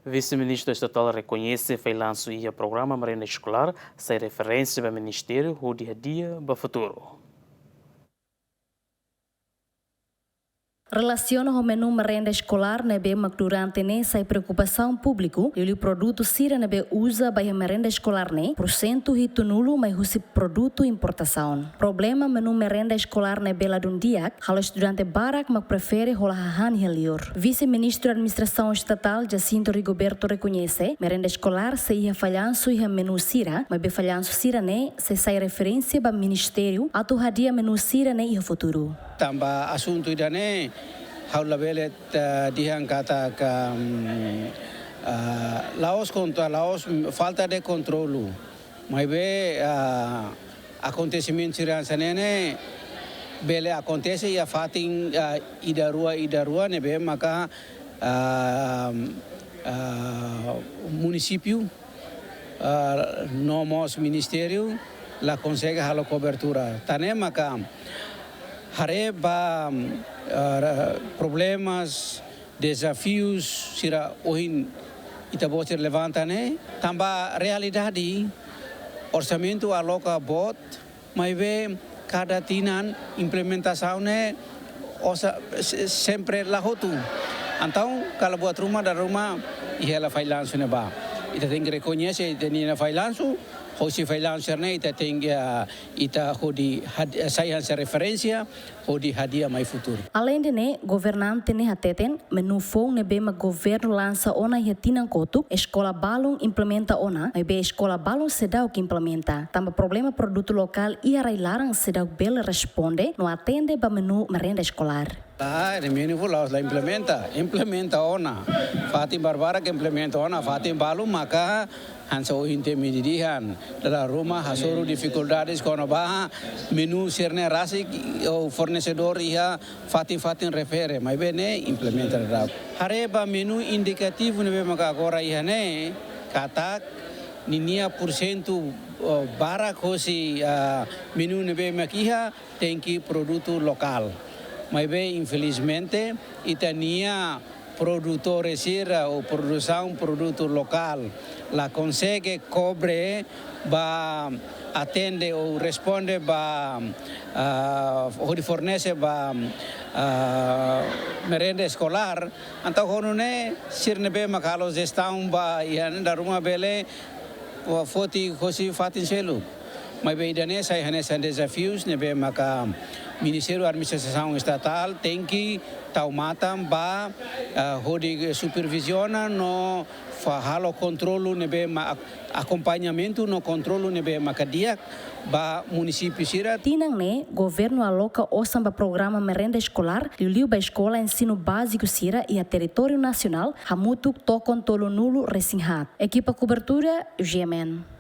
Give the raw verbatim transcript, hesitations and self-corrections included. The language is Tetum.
Vise-Ministru Estatál rekoñese fallansu iha programa merenda eskolár, sai referénsia ba Ministériu hodi hadi'a ba futuru. Relasiona ho menu merenda eskolár ne'ebé mak durante ne'e sai preokupasaun públiku, liuliu produtu sira ne'ebé uza ba iha merenda eskolár ne'e, pursentu hitunulu mai husi produtu importasaun. Problema menu merenda eskolár ne'ebé ladún di'ak, halo estudante barak mak prefere hola hahán iha li'ur. Vise-Ministru Administrasaun Estatál Jacinto Rigoberto rekoñese, merenda eskolár sei iha fallansu iha menu sira, maibé fallansu sira-ne'e sei sai referénsia ba Ministériu atu hadi'a menu sira-ne'e iha futuru. Tanba asuntu ida-ne'e, ha'u labele, eh, dehan katak, mm, ah, la'ós kontro-, la'ós falta de kontrolu. Maibé, ah, akontesimentu sira hanesan ne'e ne'e bele akontese iha fatin, ah, ida rua, ida rua ne'ebé maka, ah, ah, munisípiu, ah, no mós ministériu la konsege halo kobertura. Tan ne'e maka haree ba, ah, problemas, dezafius sira ohin ita-boot sira levanta ne'e, tanba realidade orsamentu aloka boot, maibé kada tinan implementasaun ne'e osa se-, sempre la hotu. Entaun, kala buat ruma, dala ruma iha hela fallansu ne'ebá. Ita tenke rekoñese ita-nia fallansu, hosi fallansu ne'e ita tenke, ah, ita hodi had-, sai hanesan referénsia, hodi hadi'a mai futuru. Aleinde ne'e, governante ne'e hateten, menu foun ne'ebé mak governu lansa ona iha tinan kotuk, eskola balun implementa ona, maibé eskola balun seidauk implementa. Tanba problema produtu lokál iha rai-laran seidauk bele responde no atende ba menu merenda eskolár. Ah, ida menu foun la'ós la implementa, implementa ona. Fatin barbarak implementa ona, fatin balun maka hanesan ohin ita-boot sira dehan, dala ruma hasoru difikuldades kona-ba menu sira-ne'e rasik, ou fornesedór iha fatin-fatin refere, maibé ne'e implementa daudaun. Haree ba menu indikativu ne'ebé maka agora iha ne'e, katak ninia pursentu, oh, barak hosi, ah, menu ne'ebé mak iha, tenke produtu lokál. Maibé, infelizmente, ita-nia produtór sira ou produsaun produtu lokál la konsege kobre ba atende ou responde ba, ah, hodi fornese ba, ah, merenda eskolár. Entaun ho nune'e sira ne'ebé mak halo jestaun ba iha ne'e dala ruma bele foti hosi fatin seluk. Maibé ida-ne'e sai hanesan dezafius ne'ebé maka Ministériu Administrasaun Estatál tenke tau matan ba, ah, hodi superviziona no fó halo kontrolu ne'ebé ma-, akompañamentu no kontrolu ne'ebé maka di'ak ba munisípiu sira. Tinan ne'e, governu aloka osan ba programa merenda eskolár, liuliu ba eskola ensinu báziku sira iha territóriu nasionál, hamutuk tokon tolunulu resin haat. Ekipa kobertura, G M N.